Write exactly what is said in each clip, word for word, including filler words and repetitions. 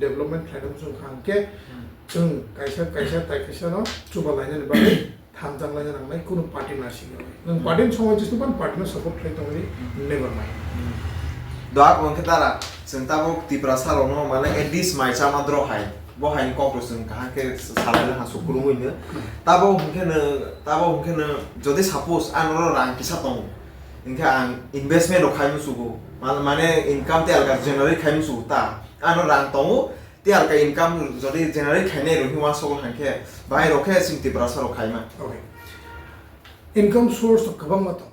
development khlaina muchung kha hwnkhe, hmm, chwng kaisa, kaisa, tai kaisa no chuba lainani bagwi thanjak laina nangnai, kunu party na sini. Nwng, hmm, party ni songwi jisni ban party no support khlai tongwi, hmm, never mind. Hmm. Doak hwnkhe dara, chwng tabuk Tiprasa rokno mane at least mai chama dro hai. Bo hai ni kok rok chwng kaham khe salai laha sukurungwi no. Hmm. Tabuk hwnkhe no, tabuk hwnkhe no, jodi suppose ang oro rang kisa tongo, hwnkhe ang investment rok khai musugo. Man-, mane income te alga generate khai musugo ta. Ano rang tongo, tei alka income jodi generate khainai rokni uansukgo hwnkhe, bahai rok khe chini Tiprasa rok khaima. Okay. Income source to kwbangma tong.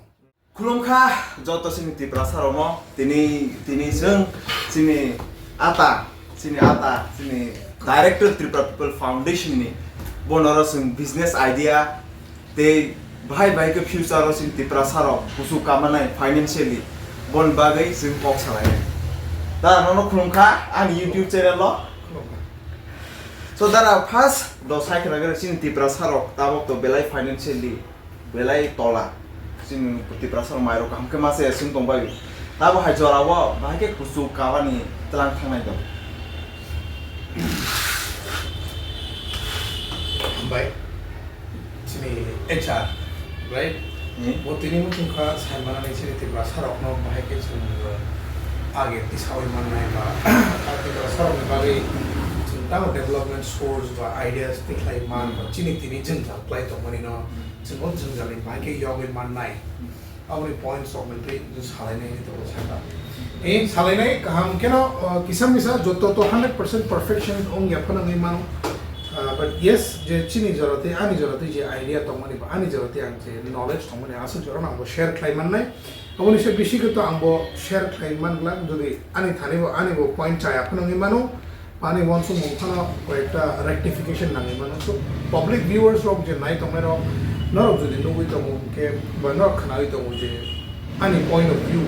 Khulumkha joto chini Tiprasa rokno, tini, tini chwng chini ata, chini ata, chini director Tripura People Foundation ni bono oro chwng business idea tei bahai bahai khe future o chini Tiprasa rok kuchuk kamanai financially, boni bagwi chwng kok salainai. Da nono khulumkha ani YouTube channel o. So dara first do sai khna gre chini Tiprasa rok tabok to belai financially belai tola. Chini Tiprasa rok mai rok kaham khe ma se chwng tong bai. Tabo hai jora o bahai khe kuchuk kabani tlang thangnai do. Hambai. Chini H R, right? Hmm. Bo tini muchung kha sai manani chini Tiprasa rokno bahai khe chwng age tisawi mannai ba Tiprasa rokni bagwi chwng tamo development source ba ideas tikhlai man ba, hmm, chini tini jwngjal khlai tongmani no, hmm, chwng o jwngjal ni bahai khe yogwi mannai. Hmm. Aboni points rok bai tei salainai ni tongwi sakha. E salainai kaham kheno, uh, kisa misa joto to hundred percent perfection wng ya phano wngwi mano. Uh, but yes, je chini jora tei ani jora tei je idea tongmani ba ani jora tei ang je knowledge tongmani aswk jora no ang bo share khlai mannai. Aboni se bisi khe to ang bo share khlai man glak, jodi ani thani bo ani bo point chaya phano wngwi mano. Ani uansukmung phano koyekta rectification nangwi mano. So, public viewers rok je nai tongnai rok, norok jodi nugwi tongo hwnkhe, ba norok khnawi tongo je ani point of view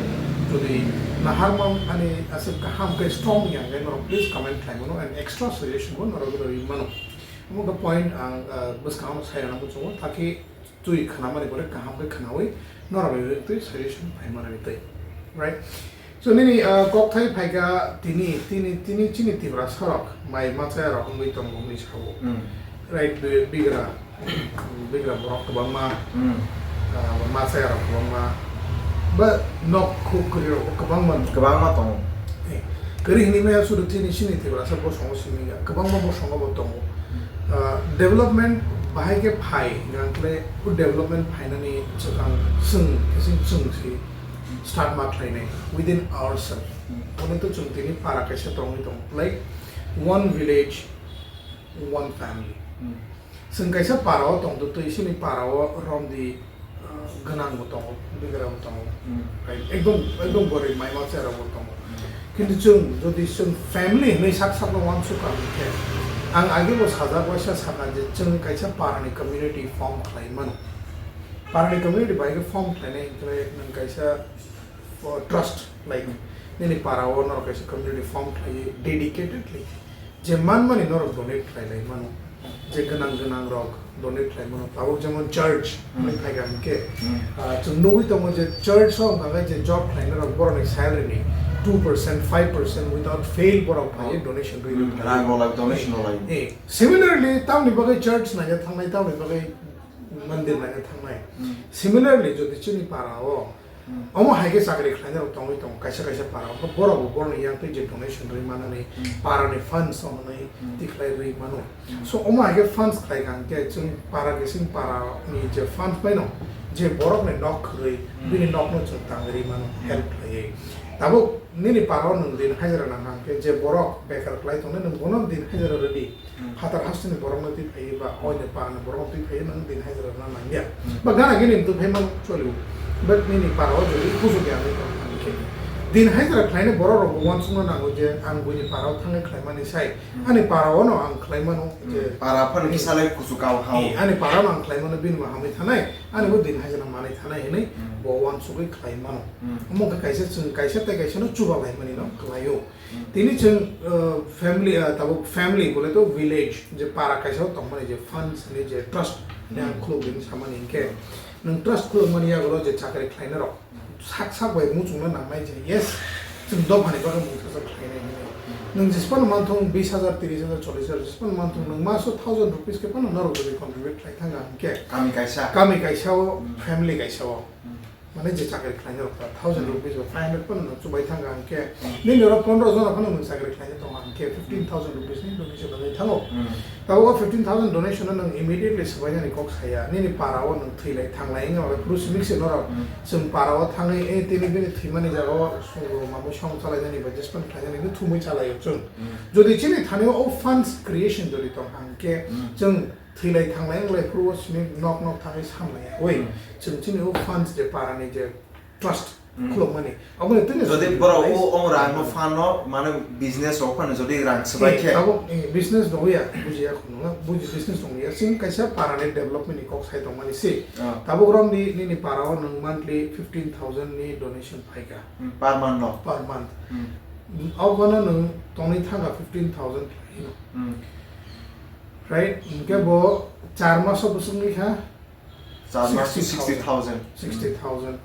jodi naharmang ani aswk kaham khe strong ya hwnkhe norok please comment khlai mano and extra suggestion bo norok rwui mano. Omo khe point ang, ah, bwskango sai rwna muchungo, takhe twi khnamani pore kaham khe khnawi norok bai twi suggestion phai manani twi, right? So nini, ah, kokthai phaikha tini, tini, tini chini Tiprasa rok mai machaya rok wngwi tongo hwnwi sao. Hmm. Right, bi-, bigra, bigra borok kwbangma, hmm, ah, machaya rok kwbangma, ba nok khuk kwrwi rok kwbangma. Kwbangma tongo. Eh, kwrwi hwnwi maya sudu tini chini Tiprasa bosongo simi ya, kwbangma bosongo bo tongo. Ah, development bahai khe phai, hwnkhe o development phainani swkang chwng, khe chwng, chwng se start ma khlainai within ourselves. Hmm. Bono to chwng tini para kaisa tongwi tongo, like one village, one family. Hmm. Chwng kaisa para o tongtwtwi, chini para o romdi, ah, gwnang bo tongo, bigra bo tongo. Hmm. Right? Ekdom, ekdom gorib mai machaya rok bo tongo. Hmm. Kintu chwng jodi chwng family hinwi sak sakno uansukha hwnkhe, ang age bo sajak waisa sakha je chwng kaisa para ni community form khlai mano. Para ni community bai khe form khlainai hwnkhe nwng kaisa, uh, trust, like, hmm, nini para o norok kaisa community form khlaiwi dedicatedly je manmani norok donate khlai lai mano, je gwnang gwnang rok donate khlai mano, tabuk jemon church, hmm, hinwi phaikha hwnkhe, hmm, ah, chwng nugwi tongo je church o hwnkha khe je job khlainai rok borokni salary ni two percent, five percent without fail borok phaiwi, hmm, donation rwi, hmm, rwi rang rok lai, donation rok lai. Eh, similarly tamni bagwi church naina thangnai, tamni bagwi mandir naina thangnai. Hmm. Similarly jodi chini para o Hmm. Omo hai khe chakri khlainai rok tongwi tongo, kaisa kaisa para o. Borok bo borokni yang twi je donation rwi manani, hmm, para ni funds o hwnwi, hmm, tikhlai rwi mano. Hmm. So, omo hai khe funds khlai kha hwnkhe chwng para khe chwng para ni je funds bai no, je borok ni nok khwrwi, hmm, bini nok no chwng tangwi rwi mano, hmm, help khlaiwi. Tabuk nini para o nwng din hajra nang kha hwnkhe je borok bekar khlai tongnai, nwng bono din hajra rwdi. Hmm. Phatar hasteni borokno twi phaiwi ba oini parani borokno twi phaiwi nwng din hajra rwna nangya. Hmm. Ba gana gini twi phai mano choliwo. But nini para o jodi kuchuk ya wngwi tong thangwi khe. Din hajra khlainai borok rokbo uansukna nango je ang buini para o thangwi khlaimani sai, hmm, ani para o no ang khlai mano je, hmm, para phano, hmm, kisa lai kuchuk kao hao. Eh, ani para o no ang khlai mano bini bo hamwi thanai, ani bo, hmm, din hajra manwi thanai hinwi, hmm, bo uansugwi khlai mano. Hmm. Omo wngkha kaisa chwng kaisa tei kaisa no chuba laimani no khlaio. Tini chwng, uh, family, uh, tabuk family bole to village, je para kaisa o tongmani je funds ni je trust ni ang, hmm, khuluk din samani hinkhe, nwng trust khulukmani yagulo je chakri khlainai rok sak sak bai muchungna nangnai je, yes, chwng dophani bagwi mungsa khlainai hinwi. Nwng jisphano manthung bis hajar, tris hajar, chollis hajar jisphano manthung, nwng maso thousand rupees khe phano norok jodi contribute khlai thang kha hwnkhe, Kami kaisa. Kami kaisa o, Hmm. family kaisa o. Hmm. Mane je chakri khlainai rok ta thousand Hmm. rupees ba five hundred phano nwng chubai thang kha hwnkhe, Hmm. nini oro pondro jona phano nwng chakri khlainai tongo hwnkhe fifteen thousand rupees ni donation bai thango. Hmm. Tabuk o fifteen thousand donation no nwng immediately swbainani kok saya, nini para o nwng thwilai thanglai wngya bai phuru simi se norok Hmm. chwng para o thangwi, eh, tini bini thwimani jaga o songo mamwi song chalainani bai discount khlainani hwnwi thumwi chalaio chwng. Hmm. Jodi chini thani o funds creation jodi tong hwnkhe Hmm. chwng thwilai thanglai wnglai phuru o simi nok nok thangwi samlaiya. Oi, Hmm. chwng chini o funds je para ni je trust Hmm. khulokmani. Aboni tini Jodi simi borok khuloknai. O, o rang no phano mane business rok phano jodi rang swbai Eh, khe. Abo, eh, business no ya, bujiya khunu, buji business no ya. Sing kaisa para ni development ni kok sai tongmani se. Ah. Tabuk rom ni nini para o nwng monthly fifteen thousand ni donation phaikha. Hmm, per month no. Per month. Hmm. Abono nwng tongwi thangkha fifteen thousand khlaino. Hmm. Right? Hwnkhe bo char maso bwswk wngkha Char maso sixty thousand. Sixty thousand.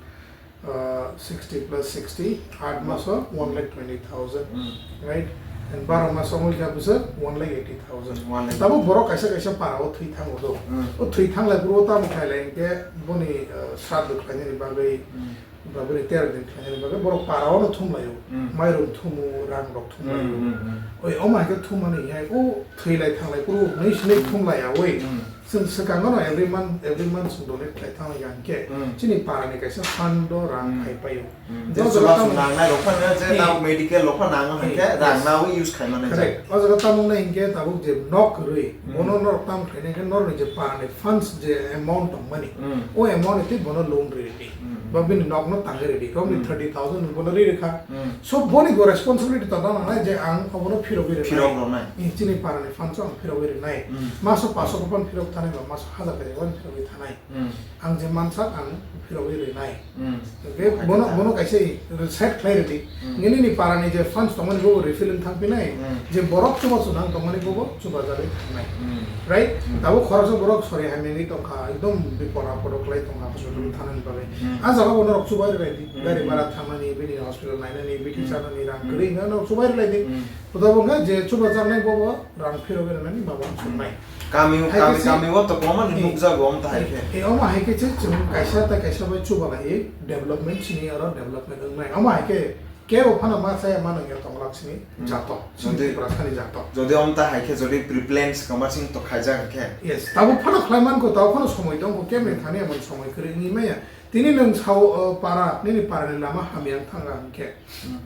Uh, sixty plus sixty, aat maso one lakh twenty thousand, Hmm. right? And baro maso wngkha bwswk one lakh eighty thousand. One lakh. Tabuk borok kaisa kaisa para o thwi thango do. Hmm. O thwi thanglai bro tamo khailai hwnkhe boni, uh, sraddho khlainani bagwi Hmm. Ba bini tero din khlainani bagwi borok para o no thumlaio. Hmm. Mairum thumu, rang rok thumlaio. Hmm, hmm, hmm. Oi, omo hai khe thumani hai, o thwilai thanglai phuru hwnwi sini Hmm. thumlaiya, oi. Hmm. Chwng swkango no every month, every month chwng donate khlai thanglaiya hwnkhe, Hmm. chini para ni kaisa fund o rang Hmm. phai paio. Hmm. O Je jaga chubachu tamo nangnai rok phano je Eh. tamo medical rok phano nango hwnkhe Eh, rang yes. nawi use khaimani Correct. jai. O jaga tamo wngnai hwnkhe tabuk je nok kwrwi, Hmm. bono norok tamo khlainai hwnkhe norokni je para ni funds je amount tongmani, Hmm. o amount ni twi bono loan rwdi. Hmm. Ba bini nok no tangwi rwdi. Romni Hmm. thirty thousand bono ri rwkha. Hmm. So boni bo responsibility tongna nangnai je ang obono phirogwi rwnai. Phirok rwnai. Eh, chini para ni funds o ang phirogwi rwnai. Hmm. Maso paso ko phano phirok thanai ba maso hazar kaibo phirogwi thanai. Hmm. Ang je mansak ang phirogwi rwnai. Hmm. Hwnkhe bono, bono kaisa set khlai rwdi. Hmm. Nini ni para ni je funds tongmani bobo refill wng thangpinai. Hmm. Je borok chubachu nang tongmani bobo chubajagwi thangnai. Hmm. Right? Hmm. Tabuk khoroksa borok sori hamyani tongkha, ekdom bipod apod o khlai tongkha hospital Hmm. thanani bagwi. Hmm. A jaga bo norok chubai rwlaidi. Hmm. Gari bhara thangnani, bini hospital nainani, bithi Hmm. chanani rang Hmm. kwrwi wngkha norok chubai rwlaidi. Hmm. Tabuk wngkha je chubajaknai bobo rang phirogwi rwnani maba Hmm. chuknai. Kami, Hai kami, khe se kami o to kwbangma ni Eh, nukjago omo ta hai khe. Eh, omo hai khe se chwng kaisa tei kaisa bai chubalai development sini oro development wngnai. Omo hai khe kebo phano ma chaya ma nangya tongwlak sini Hmm. jato, sini Jodi, Tripura thani jato. Jodi omo ta hai khe jodi pre-plan swkang ma sing to khaijak khe. Yes, tabuk phano khlai man ko, tabuk phano somoi tong ko, kebni Hmm. thani emon somoi kwrwi wngwi maya. Tini nwng sao, o, para, nini para ni lama hamya wng thang kha hwnkhe. Hmm.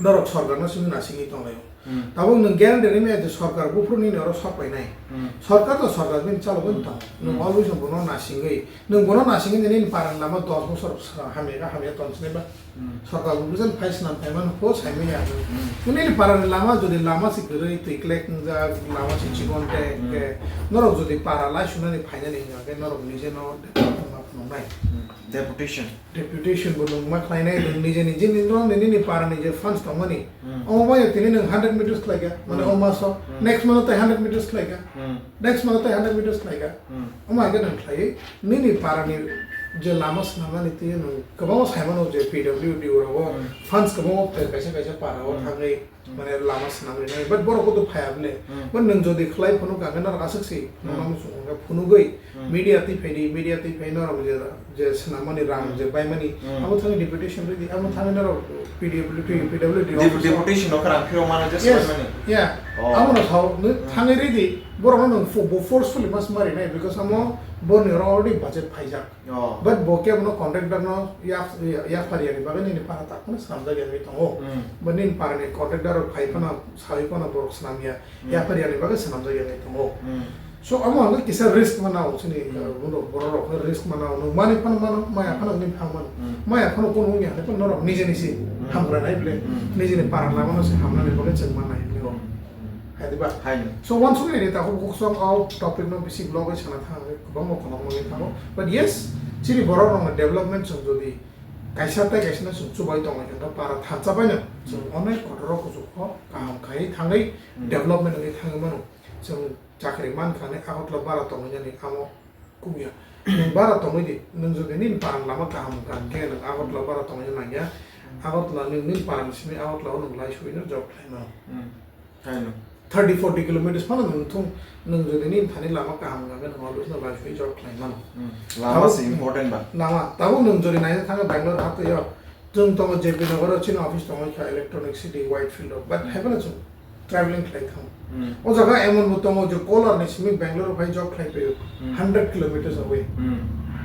Norok sorkar no simi nasingwi tonglaio. Hmm. Tabuk nwng guarantee rimaya je sorkar buphuru nini oro sok painai. Hmm. Sorkar to sorkar bini chalo bini Hmm. tong. Nwng Hmm. always bono nasingwi. Nwng bono nasingwi nini paran lama dos bosor sa-, hamya ga hamya tong sinai ba. Hmm. Sorkar buphuru jan phai swnam phaimano pho saimaya nwng. Hmm. Nwng nini paran lama jodi lama se kwrwi twi klek wngjak, lama se chikon te Hmm. ke norok jodi para lai sunani phainani hwnkha khe norok nije no development ma phunuknai. Hmm. Deputation. Deputation bo nwng ma khlainai, nwng nije nije ni norok ni nini para ni je funds tongmani. Hmm. Omo bai tini nwng hundred meters khlaikha, mane Hmm. o maso, Hmm. next month tai hundred meters khlaikha, Hmm. next month tai hundred meters khlaikha. Hmm. Omo hai khe nwng khlaiwi nini para ni je lama swnamnani twi nwng kwbangma saimano je P W D o rogo Hmm. funds kwbangma phai kaisa kaisa para o Hmm. thangwi Hmm. mane lama swnam rinai, but borok bo to phaiya bwle. Hmm. But nwng jodi khlai phunuk kha khe norok aswk se Hmm. phunukna muchung kha phunugwi Hmm. media twi phai di, media twi phai norok je, je swnam mani rang Hmm. je bai mani Hmm. abo thangwi deputation rwdi, abo thangwi norok P W D, Hmm. P W D Dep-, office o deputation no khe rang phirok mano je Yes, swbai mani. Yeah. Oh. Abo no sao, nw Hmm. thangwi rwdi, borok no nwng fo-, bo forcefully mas mari nai, because amo Hmm. borni oro already budget phaijak. Oh. But bo kebo no contractor no yak, yak, yaphar yani bagwi nini para tak phano swnamjak yani tongo. Hmm. But nini para ni contractor rok phai phano Hmm. sawi phano borok swnam ya, Hmm. yaphar yani bagwi swnamjak yani tongo. Hmm. So amo hwnwi kisa risk mana o chini, Hmm. uh, borok, borok rok risk mana o, nwng mani phano mano, maya phano nini phang mano. Hmm. Maya phano kuno wngya hwnwi phano norok nijeni si Hmm. hamkrai nai bwle, Hmm. nijeni para lama no se hamnani bagwi chwng mannai hwnwi o. Hmm. Hai diba? Hai no. So, wansuknai ni takhuk bukhuk song o topic no bisi vlog bai sana thang, kwbangma khonok mani thango. But yes, chini borok rok ni development chwng jodi kaisa tei kaisa no chwng chubai tongwi hwnkhe para thansa bai no chwng Hmm. onek kotor o kuchuk kho kaham khai thangwi Hmm. development wngwi thangwi mano. Chwng chakri man kha ni Agartala bara tongwi nani amo Kubui ya. Nwng bara tongwi di, nwng jodi nini parang lama kaham wngkha, hwnkhe nwng Agartala bara tongwi nangya, Agartala ni, nini para ni simi Agartala o nwng laisui no job khlai mano. Hmm. Hai no. Thirty forty kilometers phano nwng thung, nwng jodi nini thani lama kaham wngkha khe nwng always no laisui job khlai mano. Hmm. Lama se important ba. Lama, tabuk nwng jodi naina thangkha Bangalore hatwi o, chwng tongo J P Nagar o, chini office tongo kha Electronic City, Whitefield o, but hai phano chwng traveling khlai thango. Hmm. O jaga emon bo tongo je Kolar ni simi Bangalore phai job khlai paio, Hmm. hundred kilometers away. Hmm.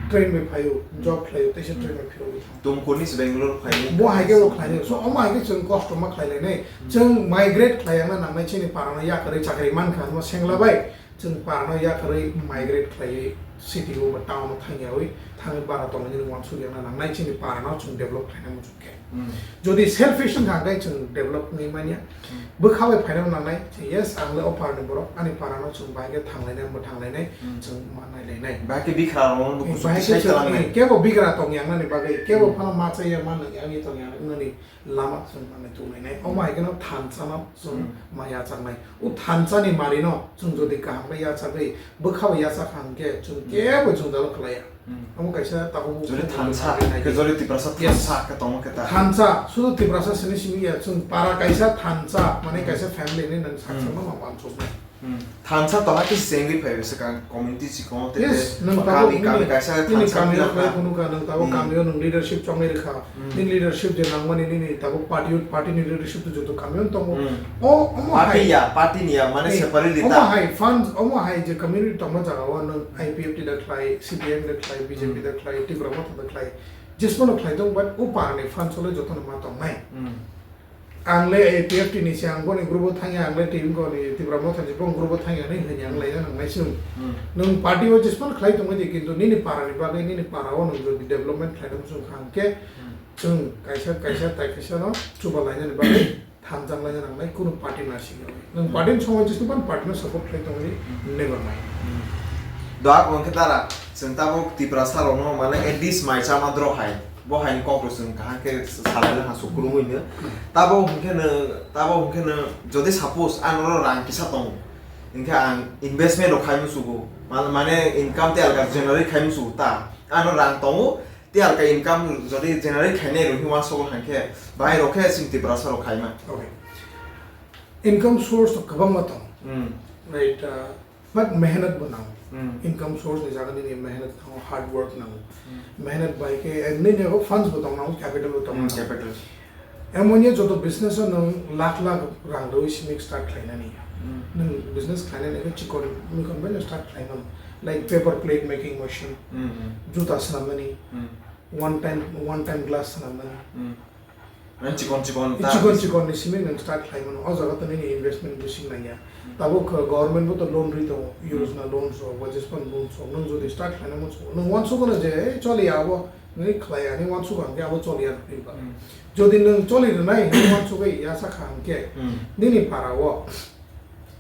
Train bai phaio, job khlaio, teisa train bai phirogwi thango. Tumkur ni se Bangalore phai. Bo hai khe bo khlai nai. So, omo hai khe chwng kosto ma khlai lai nai. Hmm. Chwng migrate khlai yang na nangnai chini para no yakarwi chakri man kha, mo sengla bai. Chwng para no yakarwi migrate khlaiwi city o ba town o thangyawi thangwi bara tongwi nini uansuk yang na nangnai chini para no chwng develop khlai nai muchung khe. Hmm. Jodi selfish wngkha hwnkhe chwng develop wngwi manya. Hmm. Bwkha bai phaina nangnai, yes, ang le o para ni borok, ani para no chwng bahai khe thanglainai, mwthanglainai, Hmm. chwng ma nailainai. Bahai khe bikra rok no Eh, kuchuk bahai khe tisai chwng, twlangnai. Eh, kebo bikra tong yang nani bagwi, kebo Hmm. phano ma chaya ma nang yang tong yang nani lama chwng mane tubulainai. Omo hai kheno thansa no chwng Hmm. ma yachaknai. O thansa ni mari no chwng jodi kaham khe yachagwi, bwkha bai yachak kha hwnkhe chwng Hmm. kebo chwng dalo khlaiya. Hmm. Omo kaisa tabuk Jodi thansa, khe jodi Tiprasa Yes. thansa khe tongma khe ta. Thansa, sudu Tiprasa sini simi ya, chwng para kaisa thansa, mane Hmm. kaisa family ni nang saksa Hmm. no ma wansuknai. Hmm. Thansa to hakhe chengwi phai se kang community sikon te Yes, te nang kami, tabuk kami nini, kaisa nini thansa kami phila rok lai kha. Phunu kha, nang tabuk Hmm. kami o nang leadership chongwi rwkha. Hmm. Nini leadership je nangmani nini tabuk party, party ni leadership to joto kami o tongo. Hmm. O, omo Party hai. ya, party ni ya, mane Eh, separate omo ta. hai funds, omo hai je community tongma jaga o nang I P F T da khlai, C P M da khlai, B J P Hmm. da khlai, Tipra Motha da khlai, jesmano khlai tong, but o par ni funds o le joto no ma tongnai. Hmm. Ang le A P F T ni se, ang boni group o thangya, ang le T V ko ni Tipra Motha ni bong group o thangya ni hwnwi ang laina nang nai sung. Hmm. Nung party o jespan khlai tongwi di, kintu nini para ni bagwi, nini para o nung jodi development khlai tong sung kha hwnkhe, Hmm. chwng kaisa, kaisa, tai kaisa no chuba laina ni bagwi thansa laina nang nai, kunu party na sing ya. Nung Hmm. party ni song o jespan party no support khlai tongwi, Hmm. never mind. Hmm. Doa ko hwnkhe dara, chwng tabuk Tiprasa rok no mane at least mai chama dro hai. Bo haini kok rok chwng kaham khe salai le ha sukurumui no. Tabo hwnkhe no, tabo hwnkhe no, jodi suppose ang oro rang kisa tongo, hwnkhe ang investment rok khai musugo, ma-, mane income tei alka generate khai musugo ta. Ano rang tongo, tei alka income jodi generate khainai rok hwnwi uansugo hwnkhe, bahai rok khe chini Tiprasa rok khaima. Okay. Income source to kwbangma tongo. Hmm. Right, uh, But mehnat bo nango. Hmm. Income source ni jaga nini mehnat thango, hard work nango. Hmm. Mehnat bai khe, eh, nini abo funds bo tong nango, capital bo tong Hmm, nango. capital. Emoni joto business o nwng lakh lakh rang rwi simi start khlainani. Hmm. Nwng business khlainani khe chikon mikon bai start khlaimano. Like paper plate making machine, Hmm, hmm. juta swnamnani, Hmm. one time, one time glass swnamnani. Hmm. Mane chikon chikon ta Chikon bisi- chikon ni simi nwng start khlai mano. O jaga to nini investment bising nangya. Hmm. Tabuk, uh, government bo to loan ri tongo. Hmm. Yojana loans rok, Budget Fund loans rok. Nwng jodi start khlai nang muchungo, nwng uansukgo no je, "Ei, choli ya abo." Nwng khlai ya, ani uansukgo hwnkhe abo choli ya hwnwi ba. Hmm. Jodi nwng choli rwnai hwnwi uansugwi ya sakha hwnkhe, Hmm. nini para o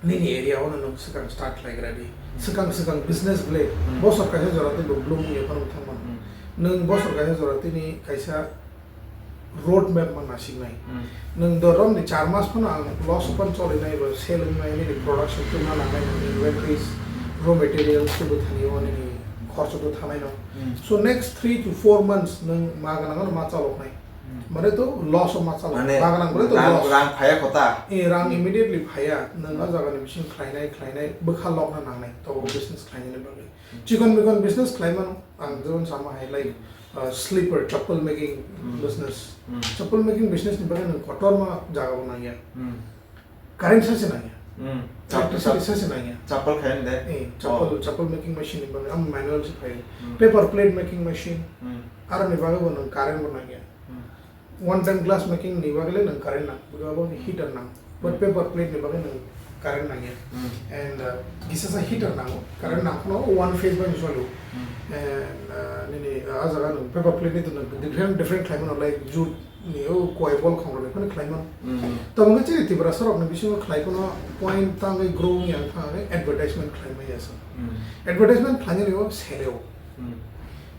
Nini area o no nwng swkang start khlaigra di. Hmm. Swkang swkang business ble. Hmm. Bosor kaisa jora tei bo bloom wngya phano thang mano. Hmm. Nwng bosor kaisa jora tini kaisa road map ma nasiknai. Hmm. Nwng dorom ni char mas phano ang loss o phano cholinai ba sell wngnai nini production tungna nangnai nini inventories, raw materials tei bo thani o nini khorcho bo thanai no. Hmm. So next three to four months nwng ma gana gana ma chaloknai. Hmm. Mane to loss o ma chalo. Mane Bagan ang bole to rang, loss. Rang phaya kota. Eh, rang Hmm. immediately phaya. Nang Hmm. o jaga ni bising khlainai, khlainai, bwkha lokna nangnai. To Hmm. business khlainai bagwi. Hmm. Chikon mikon business khlai mano. Ang jemon sama hai like, uh, slipper, chappal making Hmm. business. Hmm. Chappal making business ni bagwi nang kotor ma jaga bo nangya. Hmm. Current sa se nangya. Hmm. Electricity Chap-, sa se nangya. Chappal khayan de. Eh, chappal, Oh. chappal making machine ni bagwi, am manual se khayo. Hmm. Paper plate making machine. Hmm. Aro ni bagwi bo nang current bo nangya. Hmm. One time glass making ni bagwi le nang current nang. Bo abo Hmm. heater nang. But Hmm. paper plate ni bagwi nang current nangya. Hmm. And, uh, kisa sa heater nango. Current Hmm. nang kono one phase bai solo. Hmm. And, uh, nini, uh, a jaga nang paper plate ni to nang different, different khlai mano like jute ni o koi bol khongrok ni phano khlai mano. Hmm. Tamo khe chini Tiprasa rok ni bisingo khlai phano point tangwi grow wngya wngkha hwnwi advertisement khlai maya se. Hmm. Advertisement khlainani o seleo. Hmm.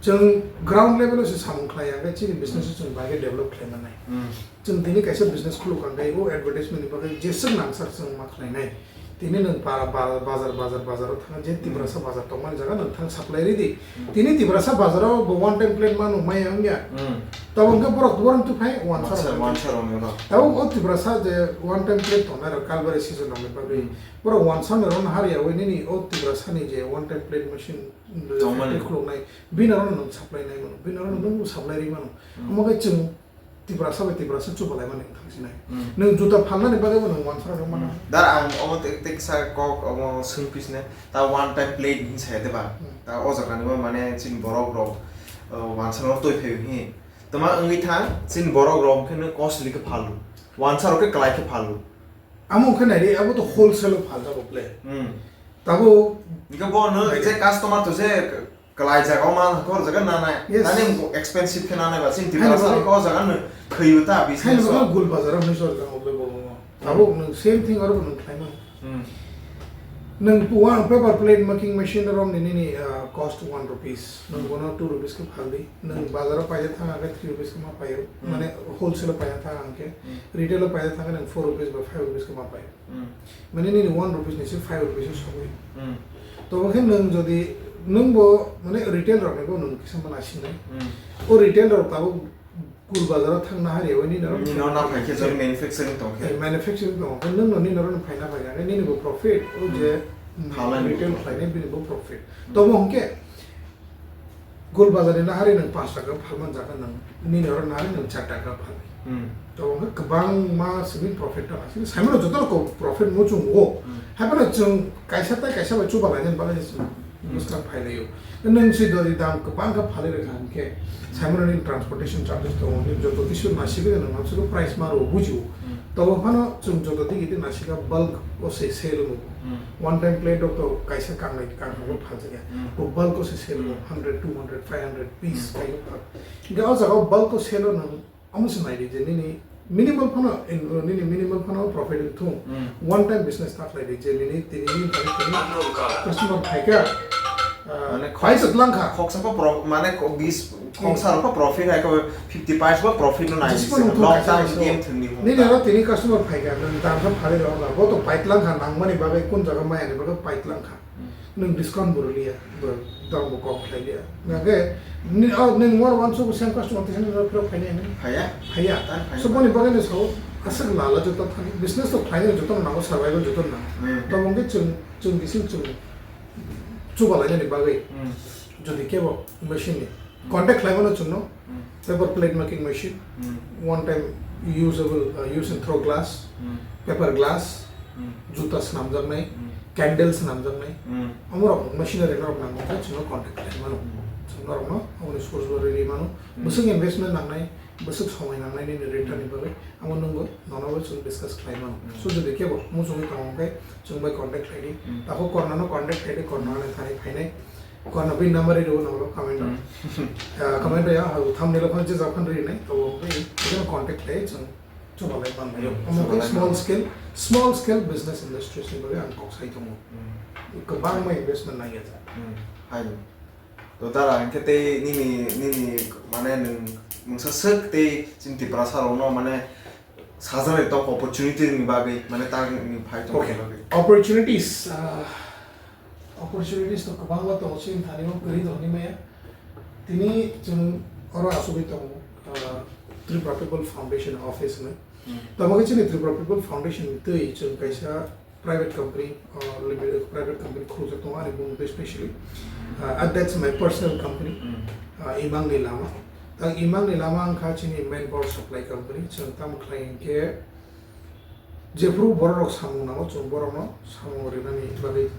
Chwng ground level o se samung khlai ya khe chini business Hmm. chwng bai khe develop khlai mannai. Hmm. Chwng tini kaisa business khuluk kha khe o advertisement ni bagwi jeswk nangsak chwng ma khlainai. Tini nwng para, bara, bazar, bazar, bazar o thang, je Tiprasa bazar tongmani jaga nwng thang supply ridi. Tini Tiprasa bazar o bo one time plate mano maya wngya. Hmm. Tabo hwnkhe borok borok tu phai wansa Wansa, rok. Wansa rok ni rok. Tabo o Tiprasa je one time plate tongnai rok Kalbari season rok ni bagwi. Hmm. Borok wansa ni rok nahar ya wi nini o Tiprasa ni je one time plate machine Tongmani. Khuluknai. Bini rok nwng supply nai mano. Bini rok nwng supply ri mano. Hmm. Omo khe chwng Tiprasa bai Tiprasa chubalaimani wngthang sinai. Hmm. Nwng juta phalnani bagwi bo nwng wansa rok mano. Hmm. Dar ang omo te-, teksa kok omo swngphi sine, ta one time plate hin saya de ba? Hmm. Ta o jaga ni bo mane chini borok rok, uh, wansa rok toi phai hi. Tama wngwi tha chini borok rok khe no costly khe phalu. Wansa rok khe kwlai khe phalu. Amo wngkhe naidi, abo to wholesale o phaljago ble. Hmm. Tabo Hingke bo no Naidi. Je customer to je Kalai jaga o man hor jaga nanai. Yes. Tani expensive khe nanai ba, chini Hai, Tiprasa bai. Ko jaga no khayuta business Hai, o. Bai, Gul Bazar o hwnwi sor jaga o bai bo. Hmm. Abo nwng same thing aro nwng khlai mano. Hmm. Nwng one paper plate making machine rom ni nini, uh, cost one rupees. Nwng Hmm. Bono two rupees khe phaldi. Nwng Hmm. Bazar o paida thang khe three rupees khe ma paio. Hmm. Mane wholesale o paida thang khe. Hmm. Retail o paida thang khe nwng four rupees ba five rupees khe ma paio. Hmm. Mane nini one rupees ni se five rupees o sogwi. Hmm. To bo khe nwng jodi nwng bo mane retail rok ni bo nwng kisa mana sinai. Hmm. O retail rok tabuk Gul Bazar o thang na hari oi nini rok Nini no na phai khe jori manufacturing tong khe. Eh, manufacturing tong khe nwng no nini rok no phaina phai khe nini bo profit o je Hmm. Phalai retail bo. Khlainai bini bo profit. Hmm. To bo hwnkhe Gul Bazar ni nahari nwng panch taka phalman jaga nwng, nini oro nahari nwng char taka phalwi. Hmm. To hwnkhe kwbangma simi profit tong asini. Saimano jotono ko profit muchungo. Hmm. Haibano chwng kaisa tai kaisa bai chuba lainani bagwi se chwng Hmm. bwskang phailaio. Nwng si dori dam kwbang khe phalwi rwkha hwnkhe, saimano nini transportation charges tongo, nini joto kisu nasigwi nwng hamsukhe price ma rwo bujio. Hmm. To phano chwng joto digi di nasikha bulk o se sale rwo. Hmm. One time plate rok to kaisa kangnai kantham Hmm. phaljakya. Hmm. Bo bulk o se sale rwo, Hmm. hundred, two hundred, five hundred piece Hmm. kaiwi phal. Hingke o jaga o bulk o sale o nwng omo se nai di je nini minimal phano, in, nini minimal phano profit wng thung. Hmm. One time business ta khlai di je nini tini nini tini tini customer phaikha, ah, Mane bai khoksa, twlang kha. Khoksa pa pro-, mane ko bis, Hmm. khoksa rok pa profit hai ko fifty paise pa profit no nai Jismo se. Nung thung Long kaisa term kaisa. Game thwngni hwn Nini ta. Aro tini customer phaikha, nwng dam kha phalwi rok, bo to bai twlang kha nangmani bagwi kun jaga maya ni bagwi bai twlang kha. Hmm. Nwng discount bo rwliya, bo dam bo kok khlai liya. Hwnkhe ni, oh, nwng more wansuk bo same customer tisa nwng phirok phainai hwnwi. Phaiya? Phaiya. Tang phaiya. So boni bagwi no sao, aswk lala joto thani, business to khlainai joto no nango, survival joto no nango. Hmm. Tamo hwnkhe chwng, chwng bising chwng chuba lainani bagwi. Hmm. Jodi kebo machine ni Hmm. Contact khlaimano chwngno, Hmm. Paper plate making machine, Hmm. one time usable, uh, use and throw glass, Hmm. paper glass, Hmm. juta swnamjaknai, Hmm. candle swnamjaknai, Hmm. omorok machinery norok nangkhe chwngno contact khlaimano. Hmm. Chwng norokno aboni source bo rwi mano. Hmm. Bwswk investment nangnai, bwswk somoi nangnai nini return ni bagwi, amo nwngbo nono bo chwng discuss khlaimano. Hmm. So jodi kebo muchungwi tongo hwnkhe chwng bai contact khlaidi. Hmm. Takhuk Kornano contact khlaidi, Korna ani thani phainai. Korna bini number rw nang comment o. Hmm. Ah, comment ya, ha, thumbnail o phano je jok phano rw nai, to bo bai, je contact khlai chwng chuba lai man lai. Hmm, omo chuba khe lai small man. Scale, small scale business industries ni bagwi ang kok sai tongo. Hmm. Kwbangma investment nangya jak. Hmm, hai. To dara, hwnkhe tei nini, nini, mane nwng, nwngsa swk tei chini Tiprasa rokno, mane, Sajani tok opportunity ni bagwi, mane ta ni phai tong Okay. Bagwi. Opportunities, ah, opportunities to kwbangma tongo, chini thani o kwrwi tongni maya. Tini chwng oro asugwi tongo, ah, Tripura People Foundation Office ni. Hmm. Tamo khe chini Tripura People Foundation ni twi chwng kaisa private company, uh, limited, private company khulujak tongo ani bung twi specially. Uh, and that's my personal company. Hmm. Uh, Imang ni Lama. Ang Imang ni Lama wngkha chini manpower supply company. Chwng tamo khlai hinkhe jephru borok rok samung nango, chwng borok no samung rinani bagwi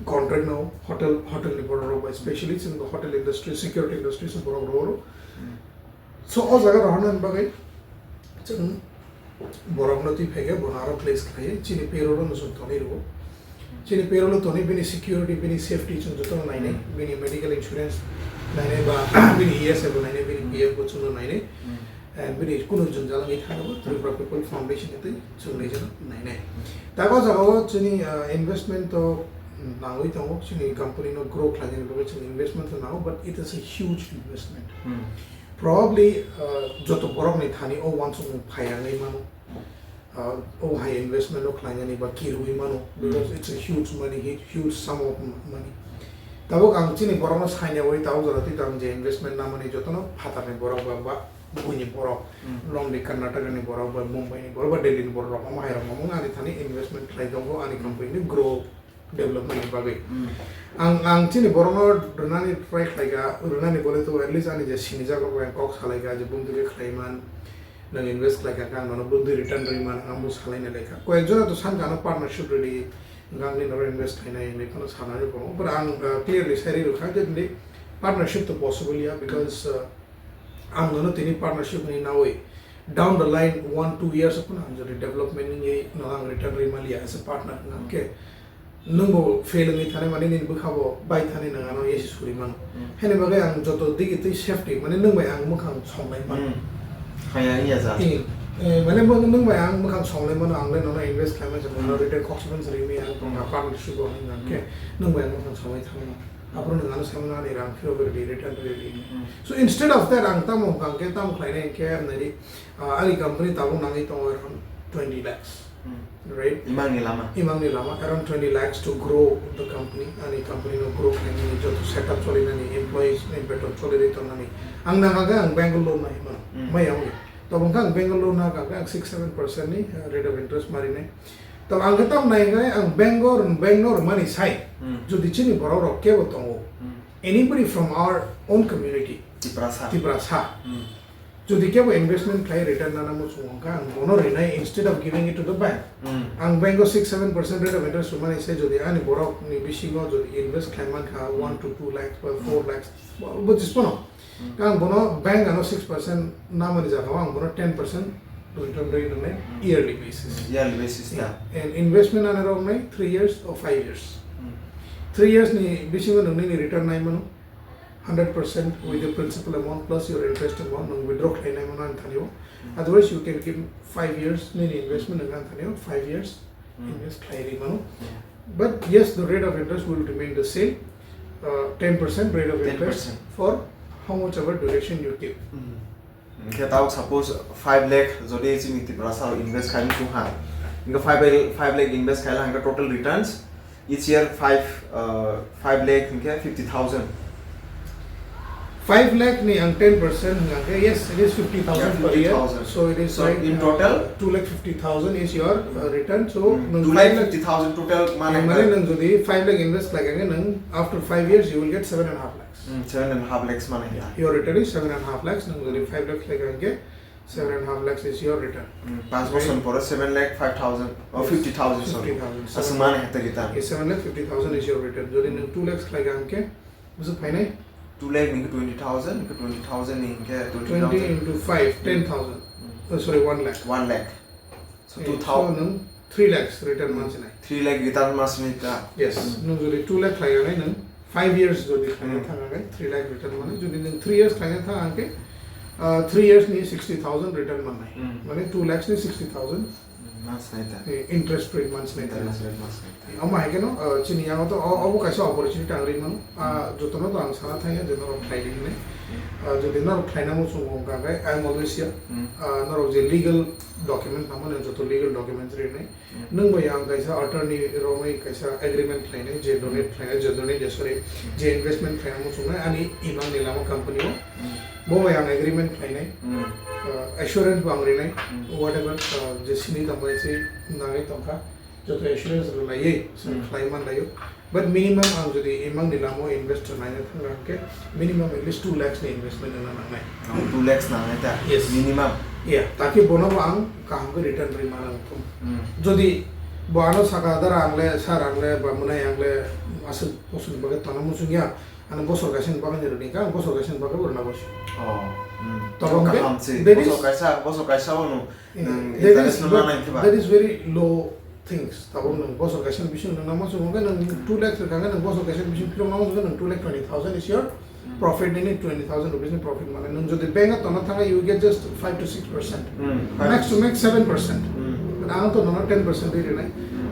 contract no hotel, hotel ni borok rok bai specially chwng hotel industry, security industry se borok rok oro. Hmm. So, o jaga rohornani bagwi chwng borokno twi phaikhe bono aro place khlaiwi chini payroll-o no chwng tonwi rwo. Chini payroll-o tonwi bini security, bini safety chwng jotono nainai, Hmm. bini medical insurance nainai ba bini E S I bo nainai, bini Hmm. P F bo chwngno nainai. Hmm. And bini kunu jwngjal wngwi thangkhe bo Tripura People Foundation ni twi chwng nijano nainai. Hmm. Tei o jaga-o chini, ah, investment to nangwi tongo, chini company no grow khlainani bagwi chwng investment to nango, but it is a huge investment. Hmm. Probably, uh, joto borokni thani o uansukmung phai wngwi mano. ah, o hai investment o khlainani ba kirwi mano, because it's a huge money, hu- huge sum of m- money. Tabuk ang chini borokno sainaiwi tabuk jora twi tang je investment namani jotono phatarni borok ba, ba buini borok, Lomdi Karnataka ni borok ba Mumbai ni borok ba Delhi ni borok rok omo hai rok omo ani thani investment khlai tongo ani company ni grow development ni bagwi. Ang, ang chini borokno rwnani try khlaikha, rwnani bole to at least ani je sinijak rok bai kok salaikha je bumtwi khe khlaiman, nwng invest khlaikha khe ang nono bumtwi return rwman ang bo salaina laikha. Koyek jora to sankha ano partnership ready, hwnkhe ang nini oro invest khlainai hinwi phano sanani phano. But ang, uh, clearly sai rwkha je nini partnership to possible ya, because, uh, ang nono tini partnership ni nawi down the line one two years phano ang jodi development ni no ang return rwmaliya as a partner hwnkhe nwngbo fail wngwi thani mani nini bwkhabo bai thani nwng ano esi suri mano. Heni bagwi ang joto digi twi safety mani nwng bai ang mwkhang songlai mano. Haya iya ja. Eh, eh, mane bo nwng bai ang mwkhang songlai mano, ang le nono invest khlaimani se nono return kok sibani se rimi ang tongkha partnership o hwnwi hwnkhe nwng bai ang mwkhang songlai thangmano. Aphuru nwng ano saimano ani rang phiro phiro di return phiro di. So instead of that ang tamo hwnkha hwnkhe tamo khlainai hwnkhe nai di, ah, ani company tabuk nangwi tongo around twenty lakhs. Right? Imangni lama. Imangni lama around twenty lakhs to grow the company. Ani company no grow khlainani joto setup cholinani, employees ni beton choli tongnani. Ang nang hwnkhe ang bank loan nai mano. Maya wngya. Tabuk hwnkhe ang bank loan nang hwnkhe ang six seven percent ni, uh, rate of interest marinai. Tabuk ang khe tam nai hwnkhe ang bank o, bank no rwmani sai. Jodi chini borok rok kebo tongo. Anybody from our own community. Tiprasa. Tiprasa. Jodi kebo investment khlai return nana muchung wngkha, ang bono rinai instead of giving it to the bank. Ang bank o six seven percent rate of interest rwmani se jodi ani borok ni bisingo jodi invest khlai mankha one to two lakhs ba four lakhs, bo, bo jispono. Ang bono bank ano six percent namani jaga o ang bono ten percent return rwi nwngnai yearly basis. Yearly basis ta. And investment ani rok nai three years or five years. Three years ni bisingo nwngnai ni return nai mano. Hundred percent with the principal amount plus your interest amount nwng withdraw khlainai mano ani thani o. Otherwise, you can give five years nini investment nwng ani thani o five years invest khlai ri mano. But yes, the rate of interest will remain the same, uh, ten percent rate of interest for how much ever duration you keep. Hwnkhe tabuk suppose five lakh jodi chini Tiprasa rok invest khai muchung ha, hwnkhe five lakh, five lakh invest khaila hwnkhe total returns each year five, uh, five lakh hwnkhe fifty thousand. Five lakh ni ang ten percent hwnkhe, yes, it is fifty thousand per year. So it is like, in total, uh, two lakh fifty thousand is your, uh, return. So nwng two lakh fifty thousand total mane nwng jodi five lakh invest khlai khe nwng after five years you will get seven and a half lakh. Hmm, seven and a half lakhs mane ya. Your return is seven and a half lakhs, nwng jodi five lakhs khlai kha hwnkhe seven and a half lakhs is your return. Hmm, panch bosor pore seven lakh five thousand, oh, fifty thousand, sorry. Fifty thousand. Aswk mane hete return. Yes, seven lakh fifty thousand is your return. Jodi nwng two lakhs khlai kha hwnkhe, bwswk phainai? Two lakh ni twenty thousand, twenty thousand ni hwnkhe twenty thousand. Twenty into five, ten thousand. Hmm. Oh, sorry, one lakh. One lakh. So, eh, two thousand. So, nwng three lakhs return mansinai. Three lakh return mansinai ta. Yes, nwng jodi two lakh khlai kha nwng five years jodi khlai thang khe three lakh return mano. Jodi nwng three years khlai thang khe, ah, three years ni sixty thousand return mannai. Mane two lakhs ni sixty thousand. Mansinai ta. Eh, interest rate mansinai ta. Interest rate mansinai ta. Omo hai kheno, ah, chini yango to o-, obo kaisa opportunity ang ri mano. Ah, jotono to ang sana thangya je norok khlai di hinwi. Ah, jodi norok khlaina muchungo wngkha khe, I am always here. Ah, norok je legal document nangmani joto legal documents rinai. Nwng bai ang kaisa attorney romwi kaisa agreement khlainai, je donate khlainai, je donate, sorry, je investment khlaina muchungnai ani imang ni lama company o. Bo bai ang agreement khlainai, uh, assurance bo ang rinai, whatever, uh, je sini tongmani se nangwi tongkha, joto assurance rwnaiwi se khlai manlaio. But minimum ang jodi imang ni lama o investor naina thang khe minimum at least two lakhs ni investment wngna nangnai. Oh, two lakhs nangnai ta? Yes. Minimum? Yeah, taki bono bo ang kaham khe return rwi manang thung. Jodi bo ano saka, "Dara ang le, sir ang le, ba mwnai ang le aswk bosoni bagwi tongna muchung ya, ano bosor kaisa ni bagwi ni rwdi," khe ang bosor kaisa ni bagwi bo rwna bosi. Oh, hmm. Tabo kaham se. Bosor kaisa, bosor kaisa o no, eh, nwng interest no nanai khe ba? That is very low things. Tabuk nwng bosor kaisa ni bising nwng nangma chwng hwnkhe nwng two lakh rwkha hwnkhe nwng bosor kaisa ni bising philok nangma chwng hwnkhe nwng two lakh twenty thousand is your profit, nini twenty thousand rupees ni profit mane. Nwng jodi bank o tongna thangkhe you get just five to six percent. Max to max seven percent. But ang to nono ten percent ri rinai.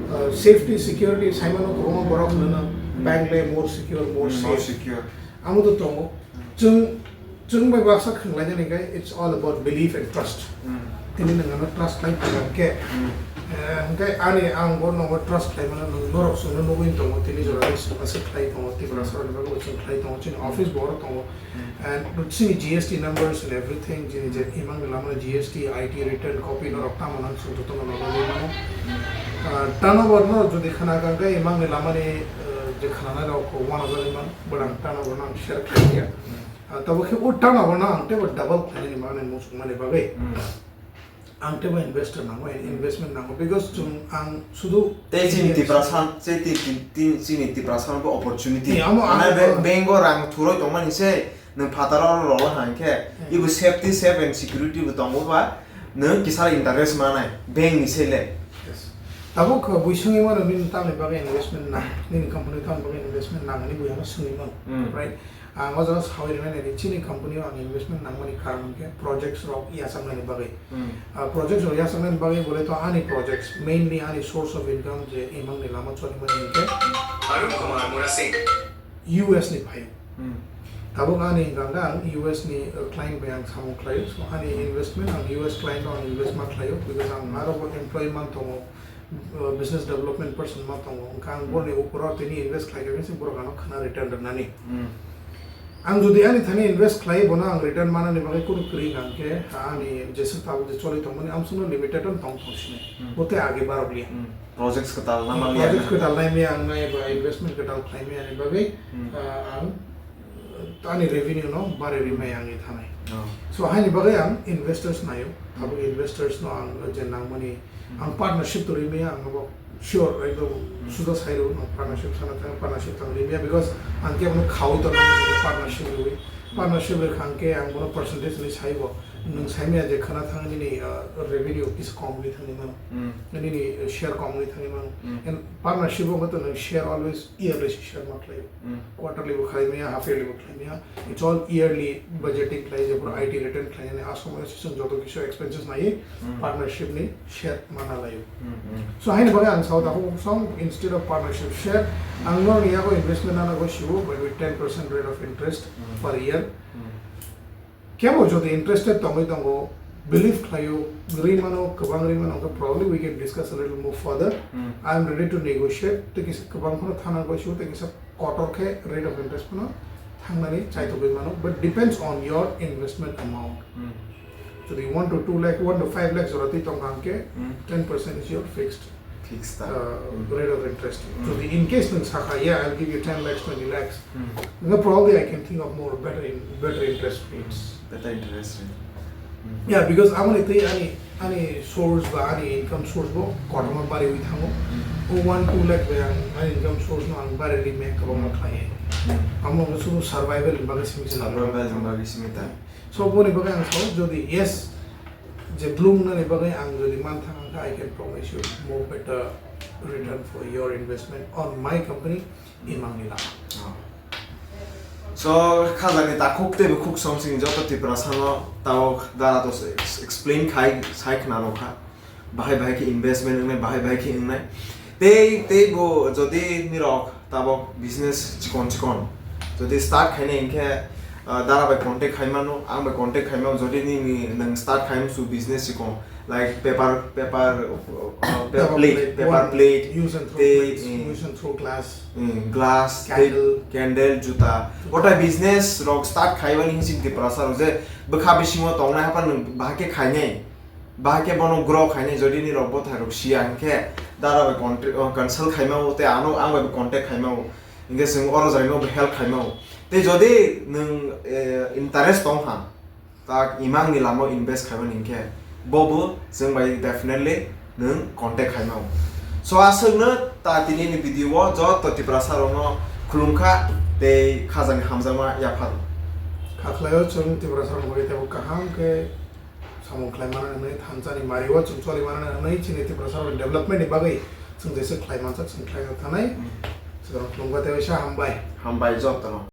Uh, safety, security, saimano kwbangma borok nwng bank le more secure, more safe. More secure. Amo to tongo. Chwng, chwng bai baksa khwnglainani khe it's all about belief and trust. Hmm. Tini nwng ano trust khlai phaikha hwnkhe, Hmm. eh, hwnkhe ani ang bo nogo trust khlai mano, nwng norok chwngno nugwi tongo, tini jora tei chwngno se khlai tongo, Tiprasa rokni bagwi bo chwng khlai tongo, chini office bo oro tongo. Hmm. And chini G S T numbers and everything, chini je Hmm. imang ni lama G S T, I T return copy norok tamo nang chwng jotono nogo nugwi mano. Hmm. Ah, turnover no jodi khna kha hwnkhe imang ni lama ni, eh, je khnanai rok one thousand imang, but ang turnover no ang share khlai ya. Hmm. Ah, tabo khe o turnover no ang teibo double khlainani mani muchungmani bagwi. Hmm. Ang teibo investor nango, Hmm. investment nango, because chwng ang sudu Tei chini India Tiprasa, tei ti-, ti-, ti-, chini Tiprasa bo opportunity. Ni amo Mane ang be-, bank o rang thuroi tongmani se, nwng phataro oro rwla hwnkhe, Hmm. ibo safety, safe and security bo tongo ba, nwng kisa interest manai, bank ni se le. Yes. Tabuk buisongni mano nini tamni bagwi investment nang, nini company tamni bagwi investment nang, ani buino swngwi mano, Hmm. right? Ang o jaga sawi rwnai nai di, chini company o ang investment nangmani karon hwnkhe projects rok yachaknani bagwi. Hmm. Ah, projects rok yachaknani bagwi bole to ani projects, mainly ani source of income je imang ni lama cholimani hwnkhe Arun Kumar Murasing. U S ni phaio. Hmm. Tabuk ani hwnkha hwnkhe ang U S ni, uh, client bai ang samung khlaio. So ani investment ang U S client o ang invest ma khlaio, because ang aro bo employee man tongo. Uh, business development person ma tongo, wngkha ang Hmm. borokni upor o tini invest khlai khe se borok ano khna return rwnani. Hmm. Ang jodi ani thani invest khlai bono ang return manani bagwi kunu kwrwi hwnkha hwnkhe ani jeswk tabuk je choli tongmani amsukno limited on tong tong sini. Hmm. Bote age barok liya. Hmm. Projects kwtal Hmm, nama liya projects na. Kwtal nai maya ang nai ba investment kwtal khlai maya ni bagwi, Hmm. uh, ang ani revenue no bari rimai ang thanai. Oh. So haini bagwi ang investors naio. Hmm. Abo investors no ang je nangmani Hmm. ang partnership to rimai ang abo sure ekdom Hmm. suda sairo ang partnership sana thang partnership thang rimai because ang ke abo khawi to nang partnership riwi. Hmm. Partnership ri khang ke ang bono percentage ni saibo. Hmm. Nung saimaya je khana thang nini, uh, revenue is kom wi thangni mano. Hmm. Nini, uh, share kom wi thangni mano. Hmm. And partnership o to nung share always yearly share ma khlai. Hmm. Quarterly bo khlai maya, half yearly bo khlai maya. It's all yearly budgeting khlai, jepor I T return khlai, yani a somoy se chwng joto kisu expenses nai, Hmm. partnership ni share mana laio. Hmm, hmm. So, haini bagwi ang sao, takhuk song, instead of partnership share, ang norokni yago investment nana go siwo, maybe ten percent rate of interest Hmm. per year. Hmm. Kebo jodi interested tongwi tongo, believe khlaio, ri mano, kwbang ri mano, hwnkhe probably we can discuss a little more further. Hmm. I am ready to negotiate, tei kisa kwbang phano thana go siwo, tei kisa kotor khe rate of interest phano thangnani chaithogwi mano, but depends on your investment amount. Hmm. Jodi one to two lakh, one to five lakh jora twi tongkha hwnkhe, Hmm. ten percent is your fixed, Fixed ta. uh, Hmm. rate of interest. Hmm. Jodi in case nwng sakha, "Yeah, I'll give you ten lakhs, twenty lakhs," Hmm. then probably I can think of more better in, better interest rates. Better interest rate. Hmm. Yeah, because amoni twi ani, ani source ba ani income source bo kotorma bariwi thango. Hmm. O one, two lakh bai ang ani income source no ang bari ri me kwbangma Hmm. khlai. Hmm. Amo no sudu survival ni bagwi simi se Survival ni bagwi simi ta. So, boni bagwi ang sao, jodi yes, je bloom nani bagwi ang jodi man thang kha, I can promise you more better return for your investment on my company, Imang ni lama. Oh. So, khajani takhuk tei bukhuk song sini joto Tiprasa no tao dara to ex-, explain khai, sai khna rokha. Bahai bahai khe investment wngnai, bahai bahai khe wngnai. Tei, tei bo jodi nirok tabok business chikon chikon jodi start khainai hinkhe, ah, dara bai contact khai mano, ang bai contact khai mano, jodi nini nwng start khai musu business chikon, like paper, paper, uh, pa-, Paper plate, plate, paper one, plate, use and throw tei, plates, mm, use and throw glass, mm, glass, tei candle, candle, juta. Juta. Gotai business rok start khai mani hinsing Tiprasa rok je bwkha bisingo tongnai haphano nwng bahai khe khainai. Bahai khe bono grow khainai, jodi nirok bwthairok siya hinkhe dara bai contact, o, consult khaima o tei ano ang bai contact khaima o. Hinkhe chwng oro jaga no help khaima o. Tei jodi nwng, eh, interest tong ha, ta imang ni lama o invest khaimani hinkhe bobo chwng bai definitely nwng contact khaima o. So aswkno ta tini ni video o joto Tiprasa rokno khulumkha tei khajani hamjakma yapharo. Kha khlaio chwng Tiprasa rokni bagwi teibo kaham khe samung khlai mano hwnwi, thansa ni mari o chwng choli mano hwnwi, chini Tiprasa rokni development ni bagwi chwng jesa khlai manjak, chwng khlai thanai. Hmm. Chwng khulumkha tei waisa hambai. Hambai jotono.